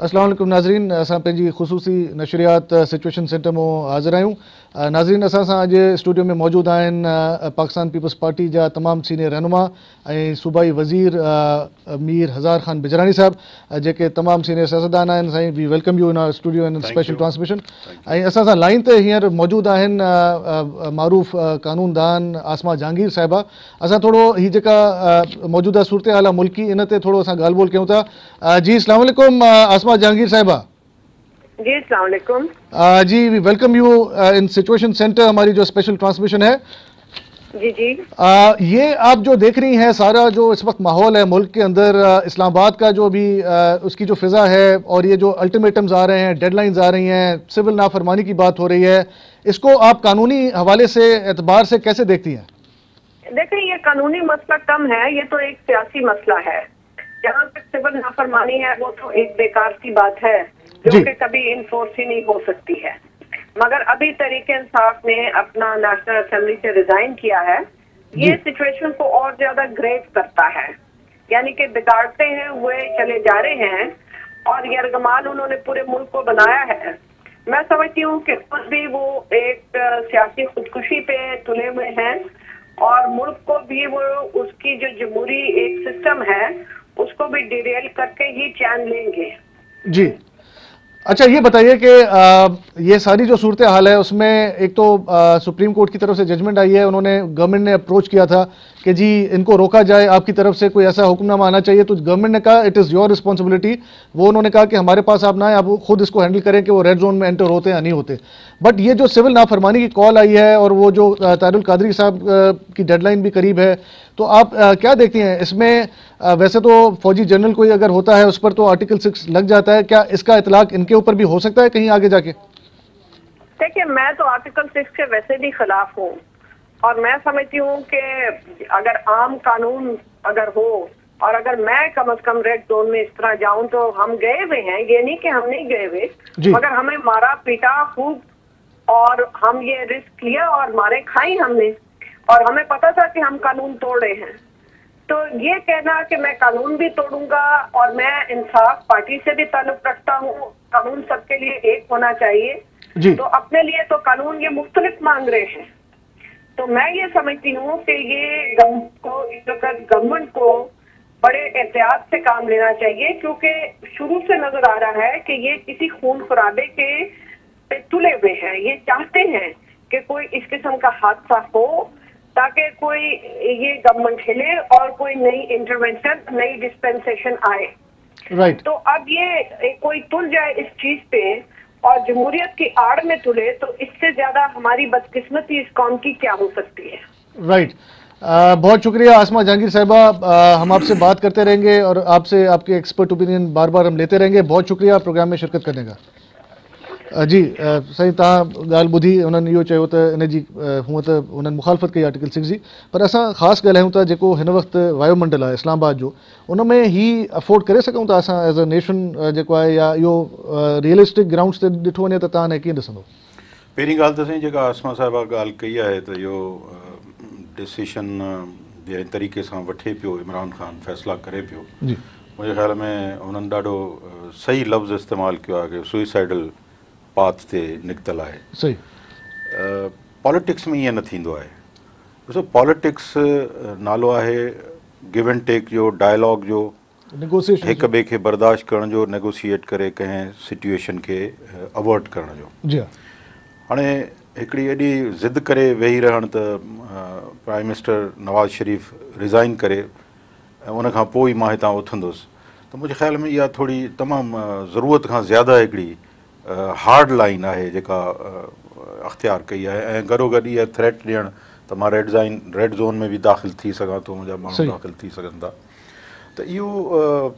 اسلام عليڪم ناظرين اسان پنهنجي خصوصي نشريات سچويشن سينٽر مون حاضر آهيون ناظرين اسان سان اڄ اسٽوڊيو ۾ موجود آهن پاڪستان پيپلز پارٽي جا تمام سينيئر رهنما ۽ صوبائي وزير مير هزار خان بجراڻي صاحب جيڪي تمام سينيئر سياستدان آهن سائين we welcome you in our studio in special transmission ۽ اسان سان لائين تي هينئر موجود آهن معروف قانون دان عاصمه جهانگير صاحبه اسان ٿورو هي جيڪا موجوده صورتحال آهي ملڪي ان تي ٿورو اسان ڳالهه ٻولهه ڪيون ٿا جي اسلام عليڪم عاصمه جهانگير صاحبه جي اسلام عليڪم جي we welcome you in situation centre هماري جو اسپيشل ٽرانسميشن هي جي جي ये आप जो देख रही हैं सारा जो इस वक्त माहौल है मुल्क के अंदर इस्लामाबाद का जो भी उसकी जो फ़िज़ा है और ये जो अल्टीमेटम्स आ रहे हैं, डेडलाइंस आ रही हैं, सिविल नाफरमानी की बात हो रही है, इसको आप कानूनी हवाले से एतबार से कैसे देखती हैं? देखें, ये कानूनी मसला कम है, ये तो एक सियासी मसला है। जहाँ तक सिविल नाफरमानी है वो तो एक बेकार सी बात है जो कि कभी इन्फोर्स ही नहीं हो सकती है। मगर अभी तहरीक इंसाफ ने अपना नेशनल असेंबली से रिजाइन किया है, ये सिचुएशन को और ज्यादा ग्रेव करता है, यानी कि बिगाड़ते हैं हुए चले जा रहे हैं और यरगमाल उन्होंने पूरे मुल्क को बनाया है। मैं समझती हूँ कि खुद भी वो एक सियासी खुदकुशी पे तुले हुए हैं और मुल्क को भी वो उसकी जो जमहूरी एक सिस्टम है उसको भी डिरेल करके ही चैन लेंगे। जी अच्छा, ये बताइए कि ये सारी जो सूरत हाल है उसमें एक तो सुप्रीम कोर्ट की तरफ से जजमेंट आई है, उन्होंने गवर्नमेंट ने अप्रोच किया था कि जी इनको रोका जाए, आपकी तरफ से कोई ऐसा हुक्मनामा आना चाहिए, तो गवर्नमेंट ने कहा it is your responsibility. वो उन्होंने कहा कि हमारे पास आप ना आए, आप खुद इसको हैंडल करें कि वो रेड जोन में एंटर होते हैं या नहीं होते। बट ये जो सिविल नाफरमानी की कॉल आई है और वो जो ताहिरुल कादरी साहब की डेडलाइन भी करीब है, तो आप क्या देखती हैं इसमें? वैसे तो फौजी जनरल कोई अगर होता है उस पर तो आर्टिकल 6 लग जाता है, क्या इसका इतलाक इनके ऊपर भी हो सकता है कहीं आगे जाके? देखिए, मैं तो आर्टिकल 6 के वैसे भी खिलाफ हूँ और मैं समझती हूँ कि अगर आम कानून अगर हो और अगर मैं कम अज कम रेड जोन में इस तरह जाऊं तो हम गए हुए हैं, ये नहीं कि हम नहीं गए हुए, मगर हमें मारा पीटा खूब और हम ये रिस्क लिया और मारे खाई हमने और हमें पता था कि हम कानून तोड़ रहे हैं। तो ये कहना कि मैं कानून भी तोड़ूंगा और मैं इंसाफ पार्टी से भी ताल्लुक रखता हूँ, कानून सबके लिए एक होना चाहिए, तो अपने लिए तो कानून ये मुख्तलिफ मांग रहे हैं। तो मैं ये समझती हूँ कि ये गवर्नमेंट को बड़े एहतियात से काम लेना चाहिए, क्योंकि शुरू से नजर आ रहा है कि ये किसी खून खराबे के पे तुले हुए हैं। ये चाहते हैं कि कोई इस किस्म का हादसा हो ताकि कोई ये गवर्नमेंट हिले और कोई नई इंटरवेंशन, नई डिस्पेंसेशन आए। राइट। तो अब ये कोई तुल जाए इस चीज पे और जमहूरियत की आड़ में तुले तो इससे ज्यादा हमारी बदकिस्मती इस कौम की क्या हो सकती है। राइट, बहुत शुक्रिया आसमा जहांगीर साहिबा, हम आपसे बात करते रहेंगे और आपसे आपके एक्सपर्ट ओपिनियन बार बार हम लेते रहेंगे। बहुत शुक्रिया प्रोग्राम में शिरकत करने का। जी साईं, तव्हां ॻाल्हि ॿुधी, उन्हनि इहो चयो त इन जी हूअं त हुननि मुखालफ़त कई आर्टिकल 6 जी, पर असां ख़ासि ॻाल्हायूं था जेको हिन वक़्तु वायुमंडल आहे इस्लामाबाद जो, उन में ही अफोर्ड करे सघूं था असां एज़ अ नेशन जेको आहे, या इहो रियलिस्टिक ग्राउंड्स ते ॾिठो वञे त तव्हां कीअं ॾिसंदो? पहिरीं ॻाल्हि त साईं जेका आसमा साहिबा ॻाल्हि कई आहे त इहो डिसीशन जंहिं तरीक़े सां वठे पियो इमरान ख़ान, फ़ैसिला करे पियो, मुंहिंजे ख़्याल में हुननि ॾाढो सही लफ़्ज़ इस्तेमालु कयो आहे कि सुइसाइडल पाथ ते निकितल आहे। सही। पॉलिटिक्स में ईअं न थींदो आहे। ॾिसो, पॉलिटिक्स नालो आहे गिव एंड टेक जो, डायलॉग जो, नेगोशिएशन, हिक ॿिए खे बर्दाश्त करण जो, नेगोशिएट करे कंहिं सिचुएशन खे अवॉइड करण जो। जी। हाणे हिकिड़ी एॾी ज़िद करे वेही रहण त प्राइम मिनिस्टर नवाज़ शरीफ़ रिज़ाइन करे ऐं उन खां पोइ ई मां हितां उथंदुसि, त मुंहिंजे ख़्याल में इहा थोरी तमामु ज़रूरत खां ज़्यादा हिकिड़ी हार्ड लाइन आहे जेका अख़्तियार कई आहे ऐं गॾोगॾु इहा थ्रेट ॾियणु त मां रेड ज़ोन में बि दाख़िल थी सघां थो, मुंहिंजा माण्हू दाख़िल थी सघनि था, त इहो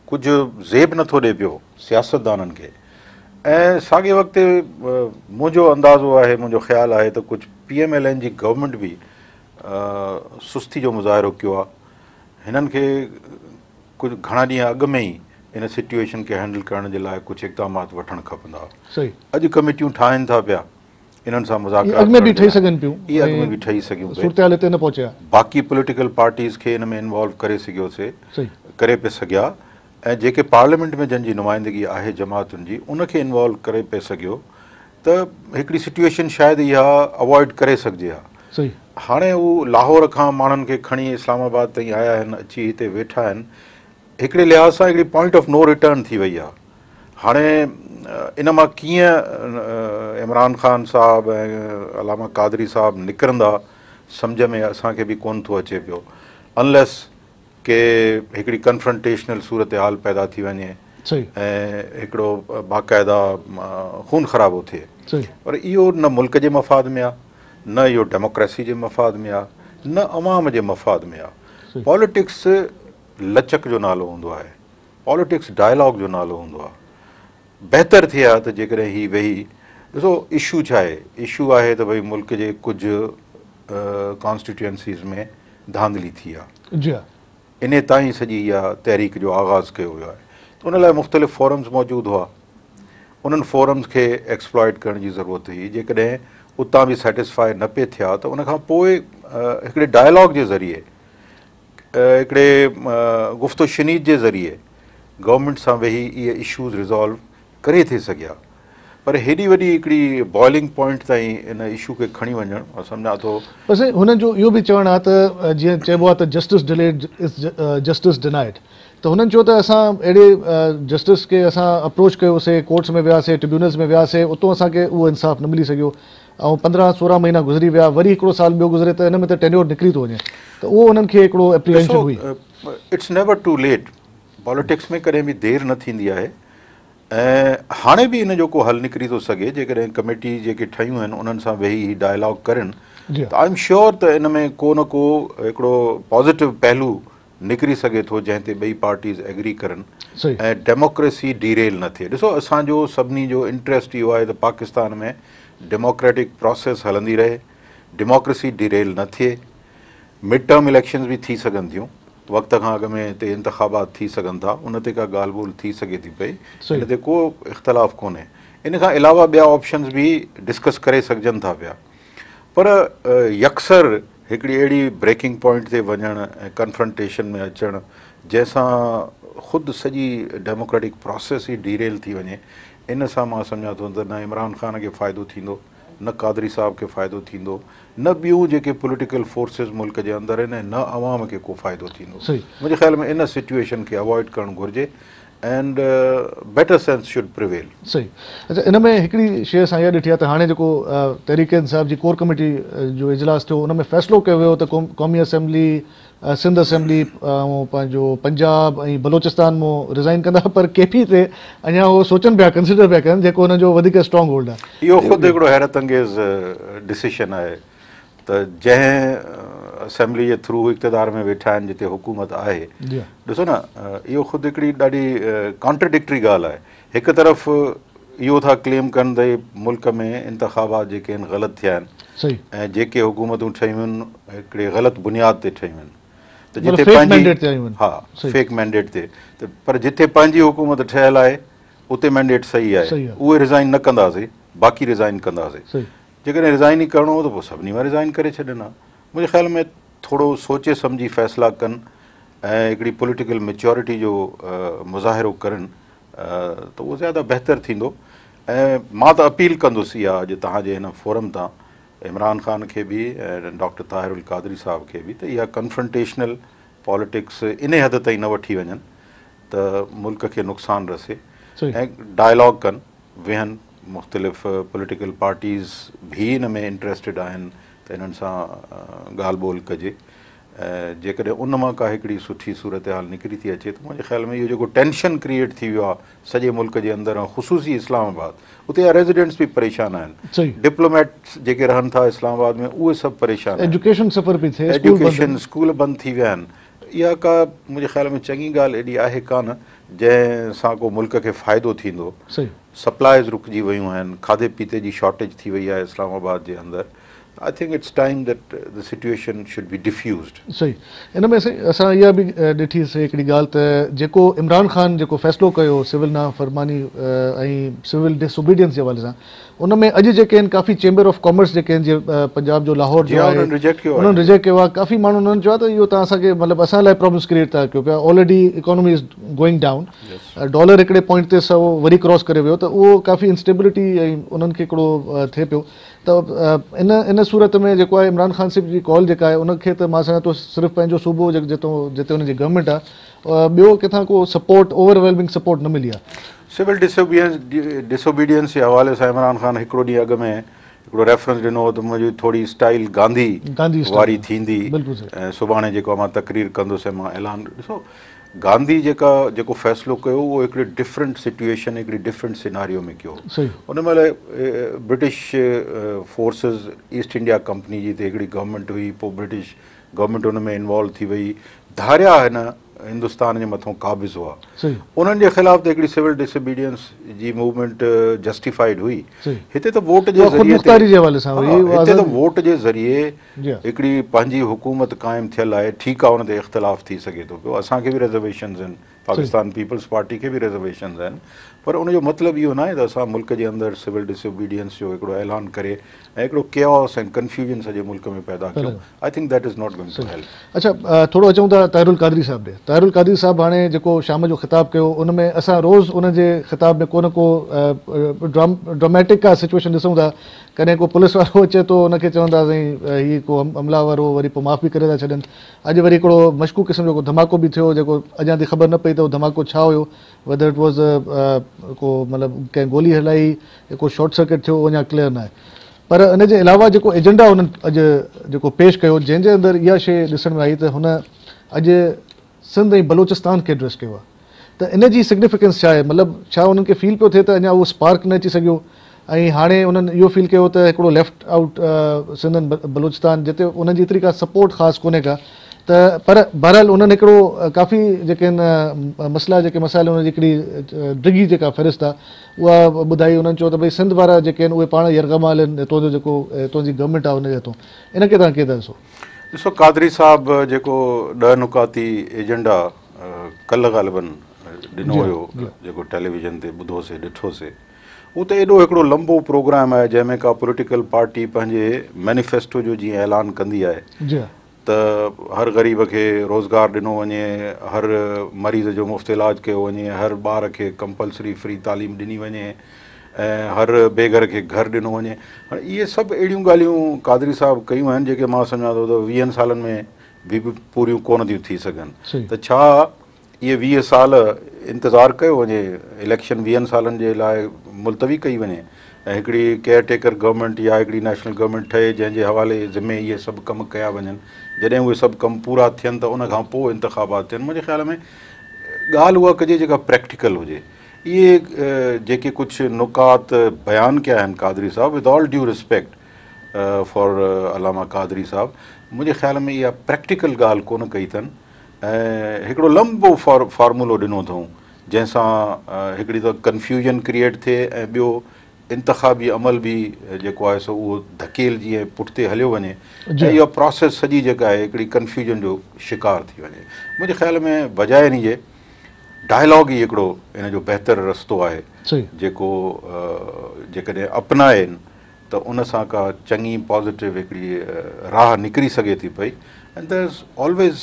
कुझु ज़ेब नथो ॾिए पियो सियासतदाननि खे। ऐं साॻे वक़्त मुंहिंजो अंदाज़ो आहे, मुंहिंजो ख़्यालु आहे त कुझु PMLN जी गवर्नमेंट बि सुस्ती जो मुज़ाहिरो कयो आहे। हिननि खे कुझु घणा ॾींहं अॻु में ई इन सिचुएशन खे हैंडल करण जे लाइ कुझु इक़दामात वठणु खपंदा। अॼु कमेटियूं ठाहिनि था पिया, इन्हनि सां मुज़ाकिरात अॻु में बि ठही सघनि पियूं, इहे अॻु में बि ठही सघियूं पियूं, सूरत हाल हिते न पहुचे। बाक़ी पॉलिटिकल पार्टीज़ खे इन में इन्वॉल्व करे सघियोसीं, करे पिए सघिया। ۽ جيڪي پارليامينٽ ۾ جن جي نمائندگي آهي جماعتن جي ان کي انوالو ڪري پئي سگهيو ته هڪڙي سچوئيشن شايد اها اوائڊ ڪري سگهجي ها. هاڻي هو لاهور کان ماڻهن کي کڻي اسلام آباد تائين آيا آهن، اچي هتي ويٺا آهن، هڪڙي لحاظ سان هڪڙي پوائنٽ آف نو ريٽرن ٿي وئي آهي. هاڻي ان مان ڪيئن عمران خان صاحب ۽ علامه قادري صاحب نڪرندا سمجهه ۾ اسان کي به ڪونه ٿو اچي پيو، انليس ڪي هڪڙي ڪنفرنٽيشنل صورتحال پيدا ٿي وڃي ۽ هڪڙو باقاعده خون خرابو ٿئي. پر اهو نه ملڪ جي مفاد ۾ آهي، نه اهو ڊيموڪريسي جي مفاد ۾ آهي، نه عوام جي مفاد ۾ آهي. پاليٽڪس لچڪ جو نالو هوندو آهي، پاليٽڪس ڊائلاگ جو نالو هوندو آهي. بهتر ٿئي ها ته جيڪڏهن هي ويهي ڏسو اشو ڇا آهي، اشو آهي ته ڀئي ملڪ جي ڪجهه ڪانسٽيٽيوئنسيز ۾ ڌانڌلي ٿي آهي، جي ها، انهي تان ئي سڄي اها تحريڪ جو آغاز ڪيو ويو آهي ته ان لاء مختلف فورمز موجود هئا، انهن فورمز کي ايڪسپلائٽ ڪرڻ جي ضرورت هئي، جيڪڏهن اتان به سيٽسفائي نه پئي ٿيا ته ان کان پوء هڪڙي ڊائلاگ جي ذريعي هڪڙي گفت و شنيد جي ذريعي گورنمينٽ سان ويهي اهي اشوز ريزالو ڪري ٿي سگهيا، پر هيڏي وڏي هڪڙي بوائلنگ پوائنٽ تائين ان اشو کي کڻي وڃڻ مان سمجهان ٿو. پر سائين هنن جو اهو به چوڻ آهي ته جيئن چئبو آهي ته justice delayed is justice denied ته هنن چيو ته اسان اهڙي جسٽس کي اسان اپروچ ڪيوسي، ڪورٽس ۾ وياسي، ٽربيونلز ۾ وياسي، اتو اسان کي اهو انصاف نه ملي سگهيو ۽ 15 16 مهينا گذري ويا، وري هڪڙو سال ٻيو گذري ته ان ۾ ته ٽينيور نڪري ٿو وڃي ته اهو انهن کي هڪڙو اپريهينشن هئي. ڏسو it's never too late, politics ۾ ڪڏهن به دير نه ٿيندي آهي ۽ هاڻي به ان جو ڪو حل نڪري ٿو سگهي، جيڪڏهن ڪميٽي جيڪي ٺهيون آهن انهن سان ويهي هي ڊائلاگ ڪرين ته I am sure ته ان ۾ ڪو نه ڪو هڪڙو پازيٽو پهلو نڪري سگهي ٿو جنهن تي ٻئي پارٽيز ايگري ڪرن ۽ ڊيموڪريسي ڊيريل نه ٿئي. ڏسو اسان جو سڀني جو انٽريسٽ اهو آهي ته پاڪستان ۾ ڊيموڪريٽڪ پراسيس هلندي رهي، ڊيموڪريسي ڊيريل نه ٿئي، مڊ ٽرم اليڪشنز به ٿي سگهن ٿيون، وقت کان اڳ ۾ هتي انتخابات ٿي سگهن ٿا، ان تي ڪا ڳالهه ٻولهه ٿي سگهي ٿي پئي، ان تي ڪو اختلاف ڪونهي. ان کان علاوه ٻيا آپشنز به ڊسڪس ڪري سگهجن ٿا پيا، پر يڪسر هڪڙي اهڙي بريڪنگ پوائنٽ تي وڃڻ ۽ ڪنفرنٽيشن ۾ اچڻ جنهن سان خود سڄي ڊيموڪريٽڪ پراسيس ئي ڊيريل ٿي وڃي، ان سان مان سمجهان ٿو ته نه عمران خان کي فائدو ٿيندو، نه قادري صاحب کي فائدو ٿيندو، نه ٻيون جيڪي پوليٽيڪل فورسز ملڪ جي اندر آهن ۽ نه عوام کي ڪو فائدو ٿيندو. منهنجي خيال ۾ ان سچوئيشن کي اوائڊ ڪرڻ گهرجي and better sense should prevail. صحيح. اڇا ان ۾ هڪڙي شيء اسان اها ڏٺي آهي ته هاڻي جيڪو تحريڪ انصاف جي ڪور ڪميٽي جو اجلاس ٿيو ان ۾ فيصلو ڪيو ويو ته قومي اسيمبلي، سنڌ اسيمبلي ۽ پنهنجو پنجاب ۽ بلوچستان مون ريزائن ڪندا پر ڪي پي تي اڃا هو سوچن پيا ڪنسيڊر پيا ڪن جيڪو انهن جو وڌيڪ اسٽرانگ هولڊ آهي. اهو خود هڪڙو حيرت انگيز ڊسيشن آهي ته جنهن اسيمبلي جي ٿرو اقتدار ۾ ويٺا آهن جتي حڪومت آهي، ڏسو نه اهو خود هڪڙي ڏاڍي ڪانٽرڊڪٽري ڳالهه آهي. هڪ طرف اهو ٿا ڪليم ڪن ته ملڪ ۾ انتخابات جيڪي آهن غلط ٿيا آهن ۽ جيڪي حڪومتون ٺهيون آهن هڪڙي غلط بنياد تي ٺهيون آهن ته جتي پنهنجي ها فيڪ مينڊيٽ تي ته پر جتي پنهنجي حڪومت ٺهيل آهي اتي مينڊيٽ صحيح آهي اهي ريزائن نه ڪنداسين باقي ريزائن ڪنداسين. جيڪڏهن ريزائن ئي ڪرڻو هو ته پوء سڀني مان ريزائن ڪري ڇڏين ها. منهنجي خيال ۾ ٿورو سوچي سمجهي فيصلا ڪن ۽ هڪڙي پوليٽيڪل ميچورٽي جو مظاهرو ڪرن ته اهو زياده بهتر ٿيندو ۽ مان ته اپيل ڪندس اها اڄ توهان جي هن فورم تان عمران خان کي به ۽ ڊاڪٽر طاهر القادري صاحب کي به ته اها ڪنفرنٽيشنل پاليٽڪس انهي حد تائين نه وٺي وڃن ته ملڪ کي نقصان رسي ۽ ڊائلاگ ڪن، ويهن، مختلف پوليٽيڪل پارٽيز به ان ۾ انٽريسٽيڊ آهن ته انهن سان ڳالهه ٻولهه ڪجي ۽ جيڪڏهن ان مان ڪا هڪڙي سٺي صورتحال نڪري ٿي اچي ته منهنجي خيال ۾ اهو جيڪو ٽينشن ڪريئيٽ ٿي ويو آهي سڄي ملڪ جي اندر ۽ خصوصي اسلام آباد اتي جا ريزيڊنٽس به پريشان آهن، ڊپلوميٽس جيڪي رهن ٿا اسلام آباد ۾ اهي سڀ پريشان آهن، ايجوڪيشن سفر پئي ٿئي، ايجوڪيشن اسڪول بند ٿي ويا آهن، اها ڪا منهنجي خيال ۾ چڱي ڳالهه ايڏي آهي ڪانه جنهن سان ڪو ملڪ کي فائدو ٿيندو. سپلائز رڪجي ويون آهن، کاڌي پيتي جي شارٽيج ٿي وئي آهي اسلام آباد جي اندر I think it's time that the situation should be defused. صحيح ان ۾ سائين اسان اها به ڏٺي سي هڪڙي ڳالهه ته جيڪو عمران خان جيڪو فيصلو ڪيو سول نافرماني ۽ سول ڊس اوبيڊينس جي حوالي سان ان ۾ اڄ جيڪي آهن ڪافي چيمبر آف ڪامرس جيڪي آهن جيئن پنجاب جو لاهور جو آهي انهن ريجيڪٽ ڪيو آهي ڪافي ماڻهن انهن چيو آهي ته اهو توهان اسان کي مطلب اسان لاء پرابلمس ڪريئيٽ ٿا ڪيو پيا already economy is going down dollar هڪڙي پوائنٽ تي 100 وري ڪراس ڪري ويو ته اهو ڪافي انسٽيبلٽي ۽ انهن کي هڪڙو ٿئي پيو ته ان ان صورت ۾ جيڪو آهي عمران خان صاحب جي ڪال جيڪا آهي ان کي ته مان سمجهان ٿو صرف پنهنجو صوبو جتي جتي ان جي گورنمينٽ آهي ٻيو ڪٿان ڪو سپورٽ اوور ويلمنگ سپورٽ نه ملي آهي. سول ڊس اوبيڊينس جي حوالي سان عمران خان هڪڙو ڏينهن اڳ ۾ هڪڙو ريفرنس ڏنو هو ته منهنجي ٿوري اسٽائل گانڌي واري ٿيندي ۽ سڀاڻي جيڪو مان تقرير ڪندس ۽ مان اعلان ڏسو گانڌي جيڪا جيڪو فيصلو ڪيو اهو هڪڙي ڊفرنٽ سچوئيشن هڪڙي ڊفرنٽ سيناريو ۾ ڪيو ان مهل British forces East India company جي هتي هڪڙي گورنمينٽ هئي پوء برٽش گورنمينٽ ان ۾ انوالو ٿي وئي ڌاريا هن هندستان جي مٿون قابض هئا انهن جي خلاف ته هڪڙي سول ڊس اوبيڊينس جي موومينٽ جسٽيفائيڊ هئي هتي ته ووٽ جي ذريعي هتي ته ووٽ جي ذريعي هڪڙي پنهنجي حڪومت قائم ٿيل آهي، ٺيڪ آهي ان تي اختلاف ٿي سگهي ٿو پيو، اسان کي به ريزرويشنز آهن، پاڪستان پيپلز پارٽي کي به ريزرويشنز آهن پر ان جو مطلب اهو ناهي ته اسان ملڪ جي اندر سول ڊس اوبيڊينس جو هڪڙو اعلان ڪري ۽ هڪڙو ڪياس ۽ ڪنفيوزن سڄي ملڪ ۾ پيدا ڪيون، I think that is not going to help. اڇا ٿورو اچون ٿا طاهر القادري صاحب ڏي، طاهر القادري صاحب هاڻي جيڪو شام جو خطاب ڪيو ان ۾ اسان روز ان جي خطاب ۾ ڪو نه ڪو ڊراميٽڪ ڪا سچويشن ڏسون ٿا ڪڏهن ڪو پوليس وارو اچي ٿو ان کي چون ٿا سائين هي ڪو حمله آور هو وري پوء معاف به ڪري ٿا ڇڏن. اڄ وري هڪڙو مشڪوڪ قسم جو ڪو ڌماڪو به ٿيو جيڪو اڃا تائين خبر نه پئي ته اهو ڌماڪو ڇا هيو ويدر it was ڪو مطلب ڪنهن گولي هلائي يا ڪو شارٽ سرڪٽ ٿيو اهو اڃا ڪليئر ناهي پر ان جي علاوه جيڪو ايجنڊا هنن اڄ جيڪو پيش ڪيو جنهن جي اندر اها شيء ڏسڻ ۾ آئي ته هن اڄ سنڌ ۽ بلوچستان کي ايڊريس ڪيو آهي ته ان جي سگنيفڪنس ڇا آهي مطلب ڇا انهن کي فيل پيو ٿئي ته اڃا اهو اسپارڪ نه اچي سگهيو ۽ هاڻي انهن اهو فيل ڪيو ته هڪڙو ليفٽ آئوٽ سنڌ ۽ بلوچستان جتي انهن جي ايتري ڪا سپورٽ خاص ڪونهي ڪا ته پر بهرحال انهن هڪڙو ڪافي جيڪي آهن مسئلا جيڪي مسائل انهن جي هڪڙي ڊگهي جيڪا فهرست آهي اها ٻڌائي انهن چيو ته ڀئي سنڌ وارا جيڪي آهن اهي پاڻ يرغمال آهن هتو جو جيڪو هتو جي گورنمينٽ آهي ان جي هٿون ان کي توهان ڪيئن ٿا ڏسو؟ ڏسو قادري صاحب جيڪو ڏهه نڪاتي ايجنڊا ڪلهه غالباً ڏنو هيو جيڪو ٽيليويزن تي ٻڌوسي ڏٺوسي اهو ته ايڏو هڪڙو لمبو پروگرام آهي جنهن ۾ ڪا پوليٽيڪل پارٽي پنهنجي مينيفيسٽو جو جيئن اعلان ڪندي آهي ته هر غريب کي روزگار ڏنو وڃي هر مريض جو مفت علاج ڪيو وڃي هر ٻار کي ڪمپلسري فري تعليم ڏني وڃي ۽ هر بي گهر کي گهر ڏنو وڃي. هاڻي اهي سڀ اهڙيون ڳالهيون قادري صاحب ڪيون آهن جيڪي مان سمجهان ٿو ته ويهن سالن ۾ به پوريون ڪونه ٿيون ٿي سگهن ته ڇا اهي 20 سال انتظار ڪيو وڃي اليڪشن 20 سالن جي لاء ملتوي ڪئي وڃي ۽ هڪڙي ڪيئر ٽيڪر گورنمينٽ يا هڪڙي نيشنل گورنمينٽ ٺهي جنهن جي حوالي ذمي اهي سڀ ڪم ڪيا وڃن جڏهن اهي سڀ ڪم پورا ٿين ته ان کان پوء انتخابات ٿين منهنجي خيال ۾ ڳالهه اها ڪجي جيڪا پريڪٽيڪل هجي اهي جيڪي ڪجهه نڪات بيان ڪيا آهن قادري صاحب with all due respect for علامه قادري صاحب منهنجي خيال ۾ اها پريڪٽيڪل ڳالهه ڪونه ڪئي اٿن ۽ هڪڙو لمبو فارمولو ڏنو اٿئون جنهن سان هڪڙي ته ڪنفيوزن ڪريئيٽ ٿئي ۽ ٻيو انتخابي عمل به جيڪو آهي سو اهو ڌڪيلجي ۽ پٺتي هليو وڃي ۽ اها پراسيس سڄي جيڪا آهي هڪڙي ڪنفيوزن جو شڪار ٿي وڃي منهنجي خيال ۾ بجاء ان جي ڊائلاگ ئي هڪڙو ان جو بهتر رستو آهي جيڪو جيڪڏهن اپنائين ته ان سان ڪا چڱي پازيٽو هڪڙي راهه نڪري سگهي ٿي پئي and there is always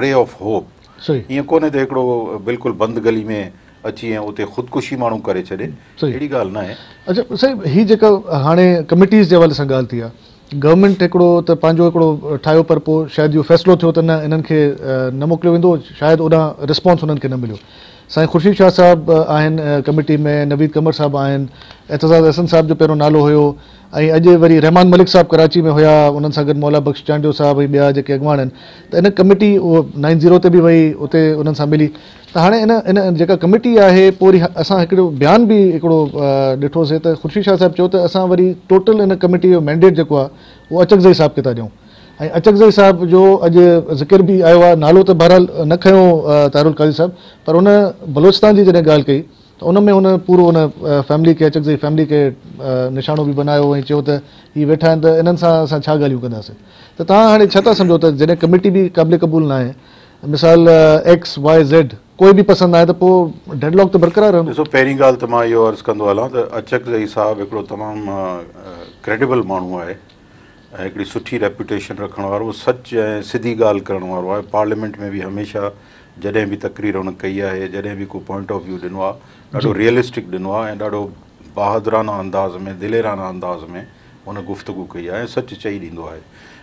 ray of hope ائين ڪونهي ته هڪڙو بلڪل بند گلي ۾ اچي ۽ اتي خودڪشي ماڻهو ڪري ڇڏي اهڙي ڳالهه ناهي. اڇا سائين هي جيڪا هاڻي ڪميٽيز جي حوالي سان ڳالهه ٿي آهي گورنمينٽ هڪڙو ته پنهنجو هڪڙو ٺاهيو پر پوء شايد اهو فيصلو ٿيو ته نه انهن کي نه موڪليو ويندو شايد اوڏانهن رسپانس انهن کي نه مليو سائين خورشيد شاهه صاحب آهن ڪميٽي ۾ نويد قمر صاحب آهن اعتزاز احسن صاحب جو پهريون نالو هيو ۽ اڄ وري رحمان ملڪ صاحب ڪراچي ۾ هيا انهن سان گڏ مولا بخش چانڊيو صاحب ۽ ٻيا جيڪي اڳواڻ آهن ته ان ڪميٽي اهو نائن زيرو تي به وئي اتي انهن سان ملي ته هاڻي ان ان جيڪا ڪميٽي آهي پوء وري اسان هڪڙو بيان به هڪڙو ڏٺوسي ته خورشيد شاهه صاحب چيو ته اسان وري ٽوٽل ان ڪميٽي جو مينڊيٽ جيڪو آهي اهو اچڪزئي صاحب کي ٿا ڏيون ۽ اچڪزئي صاحب جو اڄ ذڪر به آيو آهي نالو ته بهرحال نه کنيو طاهر القادري صاحب پر ان بلوچستان جي جڏهن ڳالهه ڪئي ته ان ۾ هن پورو ان فيملي کي اچڪزئي فيملي کي نشانو به بنايو ۽ چيو ته هي ويٺا آهن ته انهن سان اسان ڇا ڳالهيون ڪنداسين ته توهان هاڻي ڇا ٿا سمجهو ته جڏهن ڪميٽي به قابل قبول ناهي مثال ايڪس واء زيڊ ڪوئي به پسند ناهي ته پوء ڊيڊ لاڪ ته برقرار رهندو. ڏسو پهرين ڳالهه ته مان اهو عرض ڪندو هلان ته اچڪزئي صاحب هڪڙو تمام ڪريڊيبل ماڻهو آهي ۽ هڪڙي سٺي ريپوٽيشن رکڻ وارو سچ ۽ سڌي ڳالهه ڪرڻ وارو آهي پارليامينٽ ۾ به هميشه جڏهن به تقرير هن ڪئي آهي جڏهن به ڪو پوائنٽ آف ويو ڏنو آهي ڏاڍو ريئلسٽڪ ڏنو آهي ۽ ڏاڍو بهادرانه انداز ۾ دليرانه انداز ۾ هن گفتگو ڪئي آهي ۽ سچ چئي ڏيندو آهي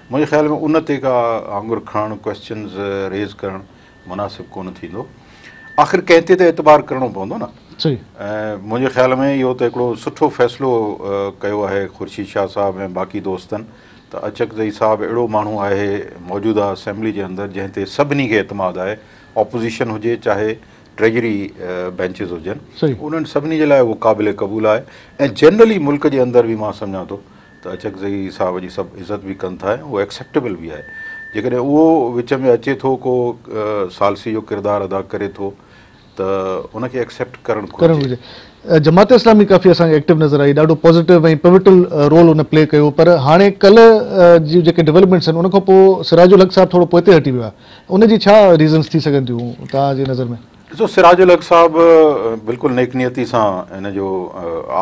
منهنجي خيال ۾ ان تي ڪا آڱر کڻڻ ڪويسچنز ريز ڪرڻ مناسب ڪونه ٿيندو. آخر ڪنهن تي ته اعتبار ڪرڻو پوندو نه. صحيح. ۽ منهنجي خيال ۾ اهو ته هڪڙو سٺو فيصلو ڪيو آهي خورشيد شاهه صاحب ۽ باقي دوستن ته اچڪزئي صاحب اهڙو ماڻهو آهي موجوده اسيمبلي جي اندر جنهن تي سڀني کي اعتماد آهي اپوزيشن هجي چاهي ٽريجري بينچز هجن انهن سڀني جي لاء اهو قابل قبول آهي ۽ جنرلي ملڪ جي اندر به مان سمجهان ٿو ته اچڪزئي صاحب جي سڀ عزت به ڪن ٿا ۽ اهو ايڪسيپٽيبل به آهي جيڪڏهن اهو وچ ۾ اچي ٿو ڪو ثالثي جو ڪردار ادا ڪري ٿو ته ان کي ايڪسيپٽ ڪرڻ گهرجي. جماعت اسلامي ڪافي اسان کي ايڪٽو نظر آئي ڏاڍو پازيٽو ۽ پيوٽل رول ان پلي ڪيو پر هاڻي ڪلهه جون جيڪي ڊولپمينٽس آهن ان کان پوء سراج الحق صاحب ٿورو پوئتي هٽي ويو آهي ان جي ڇا ريزنس ٿي سگهن ٿيون توهان جي نظر ۾؟ ڏسو سراج الحق صاحب بلڪل نيڪ نيتي سان ان جو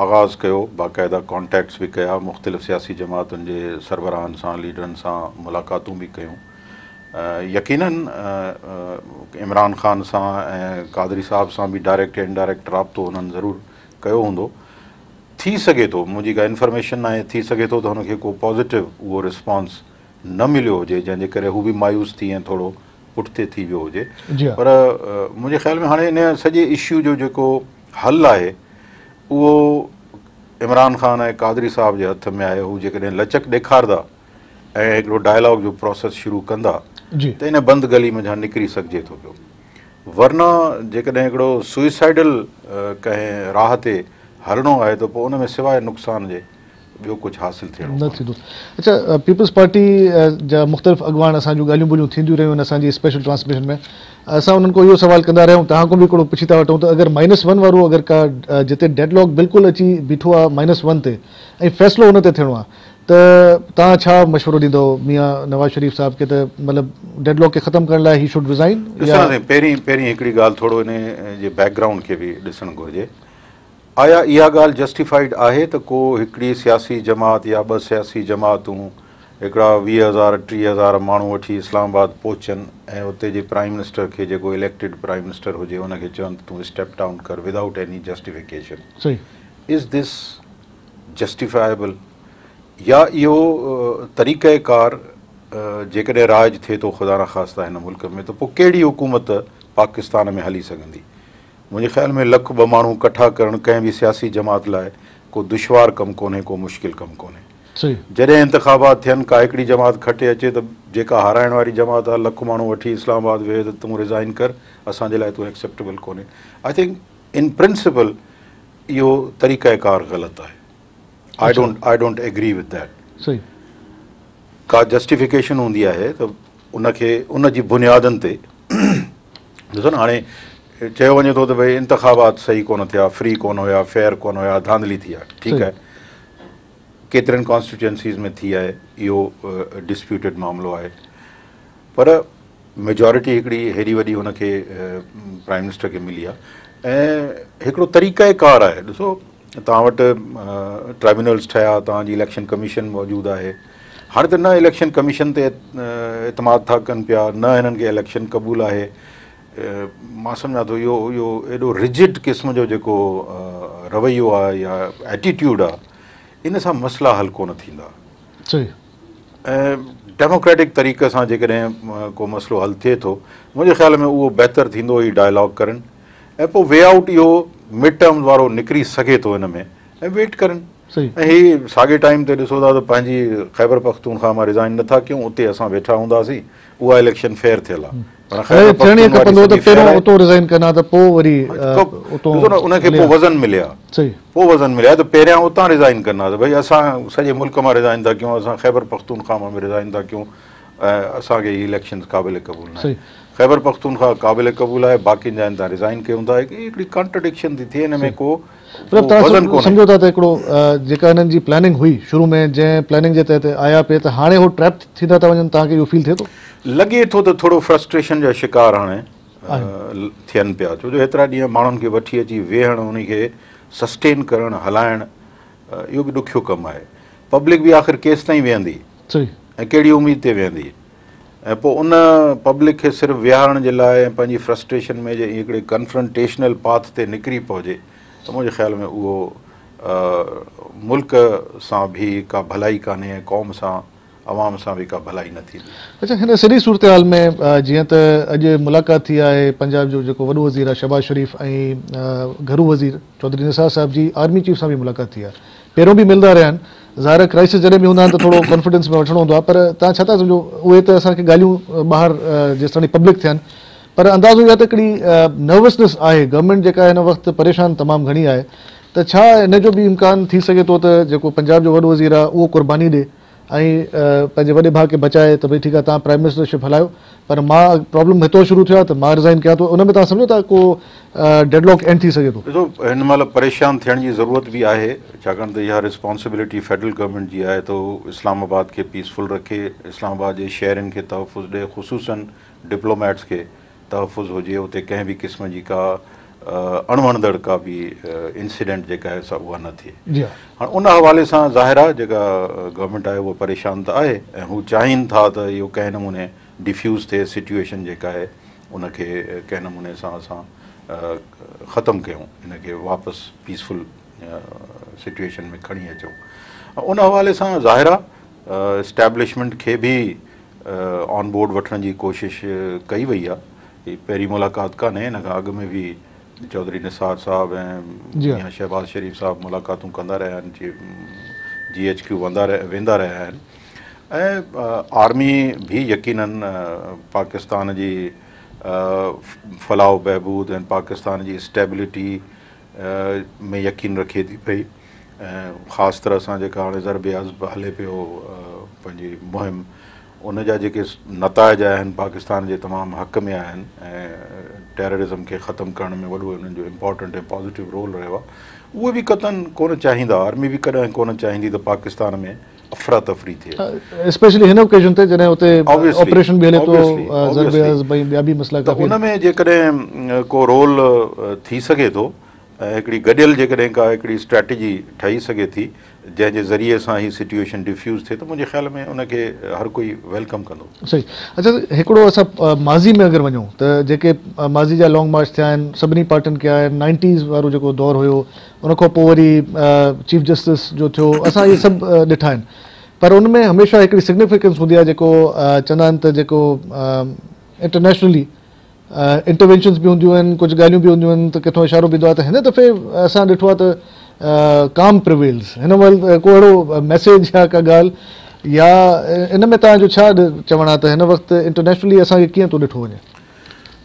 آغاز ڪيو باقاعده ڪانٽيڪٽس به ڪيا مختلف سياسي جماعتن جي سربراهن سان ليڊرن سان ملاقاتون به ڪيون يقينن عمران خان سان ۽ قادري صاحب سان به ڊائريڪٽ يا انڊائريڪٽ رابطو انهن ضرور ڪيو هوندو ٿي سگهي ٿو منهنجي ڪا انفارميشن ناهي ٿي سگهي ٿو ته هن کي ڪو پازيٽو اهو رسپانس نه مليو هجي جنهن جي ڪري هو به مايوس ٿي ۽ ٿورو پٺتي ٿي ويو هجي پر منهنجي خيال ۾ هاڻي ان سڄي اشو جو جيڪو حل آهي اهو عمران خان ۽ قادري صاحب جي هٿ ۾ آهي هو جيڪڏهن لچڪ ڏيکاردا ۽ هڪڙو ڊائلاگ جو پروسيس شروع ڪندا ته ان بند گلي منجهان نڪري سگهجي ٿو پيو ورنه جيڪڏهن هڪڙو سوئسائيڊل ڪنهن راهه تي هلڻو آهي ته پوء ان ۾ سواء نقصان جي ٻيو ڪجهه حاصل ٿيڻو نه ٿيندو. اڇا پيپلز پارٽي جا مختلف اڳواڻ اسان جون ڳالهيون ٻولهيون ٿينديون رهيون آهن اسان جي اسپيشل ٽرانسميشن ۾ اسان انهن کان اهو سوال ڪندا رهيا آهيون توهان کان به هڪڙو پڇي ٿا وٺون ته اگر مائنس ون وارو اگر ڪا جتي ڊيڊ لاڪ بلڪل اچي بيٺو آهي مائنس ون تي ۽ فيصلو ان تي ٿيڻو آهي ته توهان ڇا مشورو ڏيندؤ ميان نواز شريف صاحب کي ته مطلب ڊيڊ لاڪ کي ختم ڪرڻ لاء هي should resign ڏسو نه سائين پهرين پهرين هڪڙي ڳالهه ٿورو ان جي بيڪ گرائونڊ کي به ڏسڻ گهرجي آيا اها ڳالهه جسٽيفائيڊ آهي ته ڪو هڪڙي سياسي جماعت يا ٻه سياسي جماعتون هڪڙا 20 هزار 30 هزار ماڻهو وٺي اسلام آباد پهچن ۽ اتي جي پرائيم منسٽر کي جيڪو اليڪٽيڊ پرائيم منسٽر هجي ان کي چون ته تون اسٽيپ ڊائون ڪر ودائوٽ ايني جسٽيفڪيشن از دس جسٽيفائيبل يا اهو طريقه ڪار جيڪڏهن رائج ٿئي ٿو خدا نخواسته هن ملڪ ۾ ته پوء ڪهڙي حڪومت پاڪستان ۾ هلي سگهندي؟ منهنجي خيال ۾ لک ٻه ماڻهو ڪٺا ڪرڻ ڪنهن به سياسي جماعت لاء ڪو دشوار ڪم ڪونهي، ڪو مشڪل ڪم ڪونهي. جڏهن انتخابات ٿين، ڪا هڪڙي جماعت کٽي اچي ته جيڪا هارائڻ واري جماعت آهي، لک ماڻهو وٺي اسلام آباد ويهي ته تون ريزائن ڪر، اسان جي لاء تون ايڪسيپٽيبل ڪونهي. I think in principle اهو طريقه ڪار غلط آهي. I don't agree with that. ڪا جسٽيفڪيشن هوندي آهي ته ان کي ان جي بنيادن تي ڏسو نه هاڻي چيو وڃي ٿو ته ڀئي انتخابات صحيح ڪونه ٿيا، فري ڪونه هيا، فيئر ڪونه هيا، ڌانڌلي ٿي آهي، ٺيڪ آهي، ڪيترين ڪانسٽيٽوئنسيز ۾ ٿي آهي، اهو ڊسپيوٽيڊ معاملو آهي، پر ميجارٽي هڪڙي هيڏي وڏي هن کي پرائم منسٽر کي ملي آهي ۽ هڪڙو طريقه ڪار آهي. ڏسو توهان وٽ ٽرائبيونلز ٺهيا، توهان جي اليڪشن ڪميشن موجود آهي، هاڻي ته نه اليڪشن ڪميشن تي اعتماد ٿا ڪن پيا، نه هنن کي اليڪشن قبول آهي. مان سمجهان ٿو اهو اهو ايڏو رجڊ قسم جو جيڪو رويو آهي يا ايٽيٽيوڊ آهي، ان سان مسئلا حل ڪونه ٿيندا. ۽ ڊيموڪريٽڪ طريقي سان جيڪڏهن ڪو مسئلو حل ٿئي ٿو، منهنجي خيال ۾ اهو بهتر ٿيندو هي ڊائلاگ ڪرن ۽ پوء وي آئوٽ اهو مڊ ٽرم وارو نڪري سگهي ٿو ان ۾ ۽ ويٽ ڪرن. ۽ هي ساڳي ٽائيم تي ڏسو ٿا ته پنهنجي خيبر پختونخوا مان ريزائن نٿا ڪيون، اتي اسان ويٺا هونداسين، اها اليڪشن فيئر ٿيل آهي پر خيبر ٿيڻ ائين کپندو ته پهريون اتو ريزائن ڪن ها ته پوء وري اتو ڏسو نه ان کي پوء وزن ملي ها، پوء وزن ملي ها ته پهريان اتان ريزائن ڪن ها ته ڀئي اسان سڄي ملڪ مان ريزائن ٿا ڪيون، اسان خيبر پختونخوا مان به ريزائن ٿا ڪيون ۽ اسان کي هي اليڪشنز قابل قبول ناهي. خيبر پختونخوا قابل قبول آهي، باقين جاين تان ريزائن ڪيون ٿا. هڪڙي ڪانٽرڊڪشن ٿي ٿئي، هن ۾ ڪو مطلب توهان سمجهو ٿا ته هڪڙو جيڪا هنن جي پلاننگ هئي شروع ۾ جنهن پلاننگ جي تحت آيا پئي ته هاڻي هو ٽريپ ٿيندا ٿا وڃن، توهان کي اهو فيل ٿئي ٿو؟ لڳي ٿو ته ٿورو فرسٽريشن جا شڪار هاڻي ٿين پيا، ڇو جو هيترا ڏينهن ماڻهن کي وٺي اچي ويهڻ، انهي کي سسٽين ڪرڻ، هلائڻ اهو به ڏکيو ڪم آهي. پبلڪ به آخر ڪيستائين ويهندي ۽ ڪهڙي اميد تي ويهندي ۽ پوء ان پبلڪ کي صرف ويهارڻ جي لاء ۽ پنهنجي فرسٽريشن ۾ جي هڪڙي ڪنفرنٽيشنل پاٿ تي نڪري پوجي ته منهنجي خيال ۾ اهو ملڪ سان به ڪا ڀلائي ڪانهي ۽ قوم سان عوام سان به ڪا ڀلائي نه ٿيندي. اڇا هن سڄي صورتحال ۾ جيئن ته اڄ ملاقات ٿي آهي پنجاب جو جيڪو وڏو وزير آهي شهباز شريف ۽ گهرو وزير چوڌري نثار صاحب جي آرمي چيف سان به ملاقات ٿي آهي، پهريون به ملندا رهيا آهن، ظاهر آهي ڪرائسس جڏهن به هوندا آهن ته ٿورو ڪانفيڊنس ۾ وٺڻو هوندو آهي پر توهان ڇا ٿا سمجهو اهي ته اسان کي ڳالهيون ٻاهر جيستاڻي پبلڪ ٿين پر اندازو اهو آهي ته هڪڙي نروسنس آهي گورنمينٽ جيڪا هن وقت پريشان تمام گهڻي آهي ته ڇا ان جو به امڪان ٿي سگهي ٿو ته جيڪو پنجاب جو وڏو وزير آهي اهو قرباني ڏي ۽ پنهنجي وڏي ڀاء کي بچائي ته ڀئي ٺيڪ آهي توهان پرائم منسٽر شپ هلايو پر مان پرابلم هتو شروع ٿيو آهي ته مان ريزائن ڪيان ٿو ان ۾ توهان سمجهو ٿا ڪو ڊيڊ لاڪ اينڊ ٿي سگهي ٿو؟ ڏسو هن مهل پريشان ٿيڻ جي ضرورت به آهي ڇاڪاڻ ته اها ريسپانسبلٽي فيڊرل گورنمينٽ جي آهي ته هو اسلام آباد کي پيسفل رکي، اسلام آباد جي شهرين کي تحفظ ڏئي خصوصن ڊپلوميٽس کي تحفظ هجي اتي ڪنهن به قسم جي ڪا اڻوڻندڙ ڪا به انسيڊنٽ جيڪا آهي سا اها نه ٿئي. هاڻ ان حوالي سان ظاهر آهي جيڪا گورنمينٽ آهي اها پريشان ته آهي ۽ هو چاهين ٿا ته اهو ڪنهن نموني ڊفيوز ٿئي سچوئيشن جيڪا آهي ان کي ڪنهن نموني سان اسان ختم ڪيون ان کي واپس پيسفل سچوئيشن ۾ کڻي اچون. ان حوالي سان ظاهر آهي اسٽيبلشمينٽ کي به آن بورڊ وٺڻ جي ڪوشش ڪئي وئي آهي. هي پهرين ملاقات ڪانهي، ان کان اڳ ۾ به چوڌري نثار صاحب ۽ ميان شهباز شريف صاحب ملاقاتون ڪندا رهيا آهن، جي ايڇ ڪيو ويندا رهيا آهن ۽ آرمي به يقينن پاڪستان جي فلاح و بهبود ۽ پاڪستان جي اسٽيبلٽي ۾ يقين رکي ٿي پئي ۽ خاص طرح سان جيڪا هاڻي ضرب عضب هلي پيو پنهنجي مهم ان جا جيڪي نتائج آيا آهن پاڪستان جي تمام حق ۾ آيا آهن ۽ ٽيررزم کي ختم ڪرڻ ۾ وڏو انهن جو امپارٽنٽ ۽ پازيٽو رول رهيو آهي اهي به قطعن ڪونه چاهيندا آرمي به ڪڏهن ڪونه چاهيندي ته پاڪستان ۾ افراتفري ٿئي. اسپيشلي هن اوڪيزن تي جڏهن اتي آپريشن به هلي ٿو ضرب عضب ۽ ٻيا به مسئلا ڪافي ته ان ۾ جيڪڏهن ڪو رول ٿي سگهي ٿو ۽ هڪڙي گڏيل جيڪڏهن ڪا هڪڙي اسٽريٽجي ٺهي سگهي ٿي جنهن جي ذريعي سان هي سچوئيشن ڊفيوز ٿئي ته منهنجي خيال ۾ ان کي هر ڪوئي welcome ڪندو. صحيح اڇا هڪڙو اسان ماضي ۾ اگر وڃون ته جيڪي ماضي جا لانگ مارچ ٿيا آهن سڀني پارٽين ڪيا آهن نائنٽيز وارو جيڪو دور هيو ان کان پوء وري چيف جسٽس جو ٿيو اسان اهي سڀ ڏٺا آهن پر ان ۾ هميشه هڪڙي سگنيفڪنس هوندي آهي جيڪو چوندا آهن ته جيڪو انٽرنيشنلي انٽروينشنز به هونديون آهن ڪجهه ڳالهيون به هونديون آهن ته ڪٿان اشارو به ايندو آهي ته هن دفعي اسان ڏٺو آهي ته ڪام پريويلز هن مهل ڪو اهڙو ميسيج يا ڪا ڳالهه يا ان ۾ توهان جو ڇا چوڻ آهي ته هن وقت انٽرنيشنلي اسان کي ڪيئن ٿو ڏٺو وڃي؟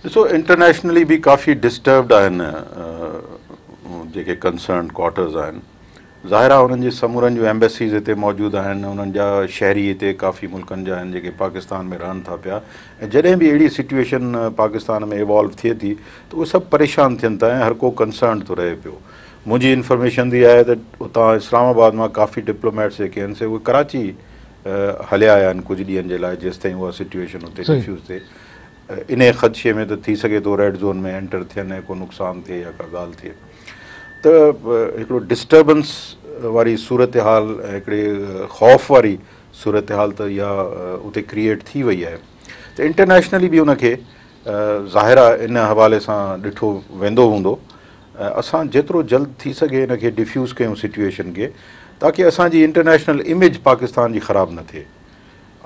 ڏسو انٽرنيشنلي به ڪافي ڊسٽربڊ آهن جيڪي ڪنسرنڊ ڪوارٽرز آهن ظاهر آهي انهن جي سمورن جون ايمبيسيز هتي موجود آهن انهن جا شهري هتي ڪافي ملڪن جا آهن جيڪي پاڪستان ۾ رهن ٿا پيا ۽ جڏهن به اهڙي سچوئيشن پاڪستان ۾ ايوالو ٿئي ٿي ته اهي سڀ پريشان ٿين ٿا ۽ هر ڪو ڪنسرنڊ ٿو رهي پيو منهنجي انفارميشن به آهي ته اتان اسلام آباد مان ڪافي ڊپلوميٽس جيڪي آهن سي اهي ڪراچي هليا آيا آهن ڪجهه ڏينهن جي لاء جيستائين اها سچوئيشن اتي ڊفيوز ٿئي انهي خدشي ۾ ته ٿي سگهي ٿو ريڊ زون ۾ اينٽر ٿين ۽ ڪو نقصان ٿئي يا ڪا ڳالهه ٿئي ته هڪڙو ڊسٽربنس واري صورتحال ۽ هڪڙي خوف واري صورتحال ته اها اتي ڪريئيٽ ٿي وئي آهي ته انٽرنيشنلي به ان کي ظاهر آهي ان حوالي سان ڏٺو ويندو هوندو ۽ اسان جيترو جلد ٿي سگهي ان کي ڊفيوز ڪيون سچوئيشن کي تاڪي اسان جي انٽرنيشنل اميج پاڪستان جي خراب نه ٿئي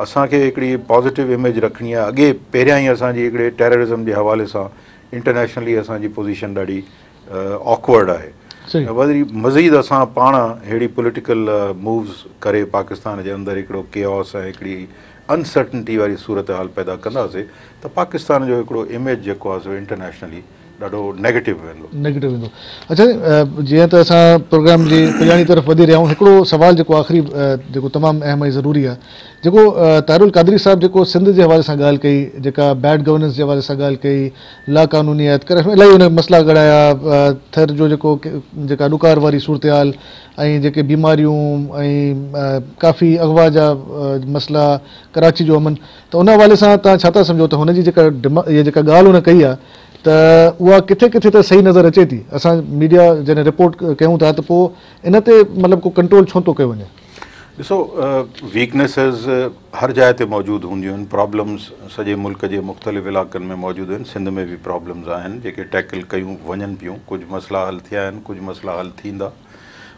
اسان کي هڪڙي پازيٽو اميج رکڻي آهي اڳي پهريان ئي اسان جي هڪڙي ٽيررزم جي حوالي سان انٽرنيشنلي اسان جي پوزيشن ڏاڍي آڪورڊ آهي وري مزيد اسان پاڻ ههڙي پوليٽيڪل مووز ڪري پاڪستان جي اندر هڪڙو ڪيوس ۽ هڪڙي انسرٽنٽي واري صورتحال پيدا ڪنداسي ته پاڪستان جو هڪڙو اميج جيڪو آهي سو انٽرنيشنلي ڏاڍو نيگيٽو ويندو. نيگيٽو ويندو. اڇا جيئن ته اسان پروگرام جي پڄاڻي طرف وڌي رهيا آهيون، هڪڙو سوال جيڪو آخري جيڪو تمام اهم ۽ ضروري آهي، جيڪو طاهر القادري صاحب جيڪو سنڌ جي حوالي سان ڳالهه ڪئي، جيڪا بيڊ گورننس جي حوالي سان ڳالهه ڪئي، لا قانونيت، ڪرپشن، الاهي ان مسئلا ڳڻايا، ٿر جو جيڪو جيڪا ڏڪار واري صورتحال ۽ جيڪي بيماريون ۽ ڪافي اغوا جا مسئلا، ڪراچي جو امن، ته ان حوالي سان توهان ڇا ٿا سمجهو ته هن جي جيڪا اها جيڪا ڳالهه هن ڪئي آهي ته اها ڪٿي ڪٿي ته صحيح نظر اچي ٿي، اسان ميڊيا جڏهن رپورٽ ڪيون ٿا ته پوء ان تي مطلب ڪو ڪنٽرول ڇو نٿو ڪيو وڃي؟ ڏسو ويڪنيسز هر جاء تي موجود هونديون آهن، پرابلمز سڄي ملڪ جي مختلف علائقن ۾ موجود آهن، سنڌ ۾ به پرابلمز آهن جيڪي ٽيڪل ڪيون وڃن پيون، ڪجهه مسئلا حل ٿيا آهن، ڪجهه مسئلا حل ٿيندا،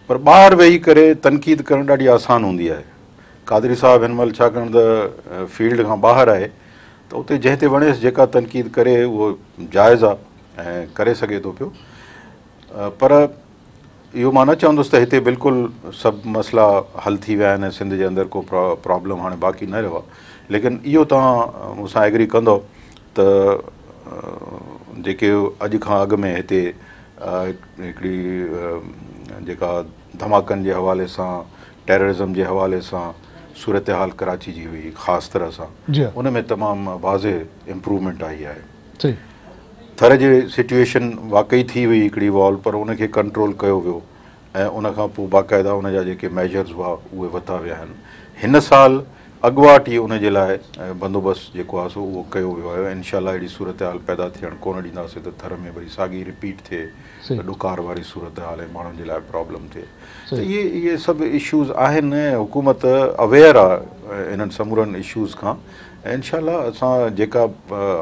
پر ٻاهر ويهي ڪري تنقيد ڪرڻ ڏاڍي آسان هوندي آهي. قادري صاحب هن مهل ڇاڪاڻ ته فيلڊ کان ٻاهر آهي ته اتي جنهن تي وڻيس جيڪا تنقيد ڪري اهو جائز آهي ۽ ڪري سگهي ٿو پيو، پر اهو مان نه چوندس ته هتي بلڪل سڀ مسئلا حل ٿي ويا آهن ۽ سنڌ جي اندر ڪو پرابلم هاڻي باقي نه رهيو آهي، ليڪن اهو توهان مون سان ايگري ڪندؤ ته جيڪي اڄ کان اڳ ۾ هتي هڪڙي جيڪا ڌماڪن جي حوالي سان ٽيررزم جي حوالي سان صورتحال ڪراچي جي هئي خاص طرح سان ان ۾ تمام واضح امپروومينٽ آئي آهي. ٿر جي سچوئيشن واقعي ٿي هئي هڪڙي وال پر ان کي ڪنٽرول ڪيو ويو ۽ ان کان پوء باقاعده ان جا جيڪي ميجرز هئا اهي ورتا ويا آهن. هن سال اڳواٽ ئي ان جي لاء بندوبست جيڪو آهي سو اهو ڪيو ويو آهي ۽ انشاء الله اهڙي صورتحال پيدا ٿيڻ ڪونه ڏينداسين ته ٿر ۾ وري ساڳي رپيٽ ٿئي ڏڪار واري صورتحال ۽ ماڻهن جي لاء پرابلم ٿئي ته اهي اهي سڀ اشوز آهن ۽ حڪومت اويئر آهي انهن سمورن اشوز کان ۽ انشاء الله اسان جيڪا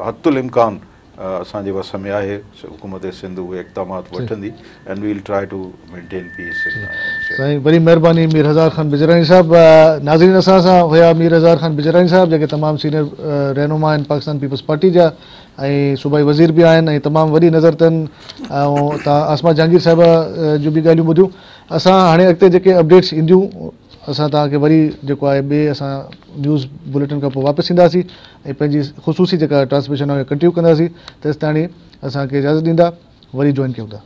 حتي الامڪان اسان جي وس ۾ آهي حڪومت سنڌ اهي اقدامات وٺندي and we will try to maintain peace in Sindh. سائين وڏي مهرباني مير هزار خان بجراڻي صاحب. ناظرين اسان سان هيا مير هزار خان بجراڻي صاحب جيڪي تمام سينيئر رهنما آهن پاڪستان پيپلز پارٽي جا ۽ صوبائي وزير به آهن ۽ تمام وڏي نظر اٿن ۽ توهان عاصمه جهانگير صاحبه جون به ڳالهيون ٻڌيون اسان هاڻي اڳتي جيڪي اپڊيٽس اينديون اسان توهان کي وري جيڪو آهي ٻئي اسان نيوز بليٽن کان پوء واپس اينداسين ۽ پنهنجي خصوصي جيڪا ٽرانسميشن آهي ڪنٽينيو ڪنداسين تيستاڻي اسان کي اجازت ڏيندا وري جوائن ڪيون ٿا.